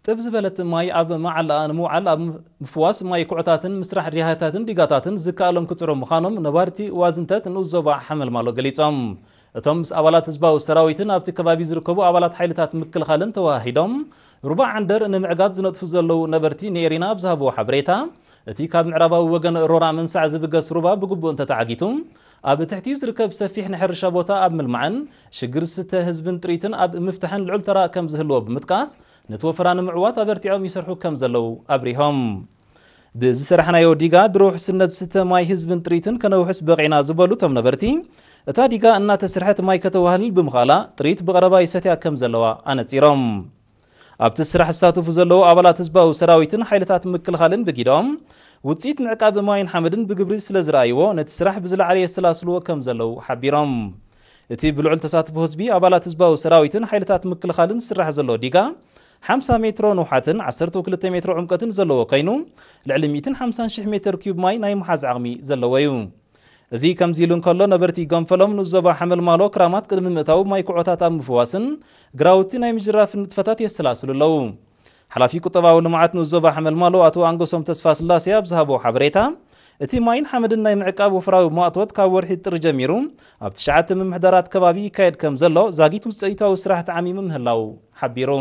ጥብ ዝበለት ማይ ኣብ መዓላኣ ንምውዓል ኣብ ምፍዋስ ማይ ኩዕታትን ምስራሕ ድያህታትን ዲጋታትን ዝከኣሎም ክፅዕሩ ምዃኖም ነባርቲ ዋዝንተት ንኡስ ዞባ ሓመልማሎ ገሊፆም። እቶም ምስ ኣባላት ህዝባዊ ሰራዊትን ኣብቲ ከባቢ ዝርከቡ ኣባላት ሓይልታት ምክልኻልን ተወሃሂዶም ሩባ ዓንደር ንምዕጋት ዝነጥፉ ዘለዉ ነበርቲ ንኤሪና ኣብ ዝሃብዎ ሓበሬታ፣ እቲ ካብ ምዕራባዊ ወገን ሮራ መንሳዕ ዝብገስ ሩባ ብግቡእ እንተተዓጊቱ፣ ኣብ ትሕቲኡ ዝርከብ ሰፊሕ ናይ ሕርሻ ቦታ ኣብ ምልማዕን ሽግር ዝስተ ህዝብን ጥሪትን ኣብ ምፍታሕን ልዑል ተራ ከም ዝህልዎ ብምጥቃስ፣ ነቲ ወፈራ ንምዕዋት ኣበርቲዖም ይሰርሑ ከም ዘለዉ ኣብሪሆም። ብዝሰራሕናዮ ዲጋ ድሮ ውሕስነት ዝስተ ማይ ህዝብን ጥሪትን ከነውሕስ በቒዕና ዝበሉ እቶም ነበርቲ፣ እታ ዲጋ እናተስርሐት ማይ ከተዋህልል ብምኽኣላ ጥሪት ብቐረባ ይሰትያ ከም ዘለዋ ኣነጺሮም። ኣብቲ ስራሕ ዝሳተፉ ዘለዉ ኣባላት ህዝባዊ ሰራዊትን ሓይልታት ምክልኻልን ብጊዶም፣ ውፅኢት ምዕቃብ ማይን ሓመድን ብግብሪ ስለ ዝረኣይዎ፣ ነቲ ስራሕ ብዝለዓለ የሰላስልዎ ከም ዘለዉ ሓቢሮም። እቲ ብልዑል ተሳትፎ ህዝቢ ኣባላት ህዝባዊ ሰራዊትን ሓይልታት ምክልኻልን ዝስራሕ ዘሎ ዲጋ፣ ሓምሳ ሜትሮ ንውሓትን ዓሰርተ ክልተ ሜትሮ ዕምቀትን ዘለዎ ኮይኑ፣ ልዕሊ ሚእትን ሓምሳን ሽሕ ሜትር ኪዩብ ማይ ናይ ምሓዝ ዓቕሚ ዘለዎ እዩ። እዚ ከምዚ ኢሉ እንከሎ፣ ነበርቲ ገንፈሎም ንኡስ ዞባ ሓመልማሎ ክራማት ቅድሚ ምእታው ማይ ኩዖታት ኣብ ምፍዋስን ግራውቲ ናይ ምጅራፍን ንጥፈታት የሰላስሉ ኣለዉ። ሓላፊ ቁጠባዊ ልምዓት ንኡስ ዞባ ሓመልማሎ ኣቶ ኣንገሶም ተስፋስላሴ ኣብ ዝሃቦ ሓበሬታ፣ እቲ ማይን ሓመድን ናይ ምዕቃብ ወፍራዊ ማእቶት ካብ ወርሒ ጥሪ ጀሚሩ ኣብ ትሽዓተ ምምሕዳራት ከባቢ ይካየድ ከም ዘሎ ዛጊት ውፅኢታዊ ስራሕ ተዓሚሙ ምህላው ሓቢሩ።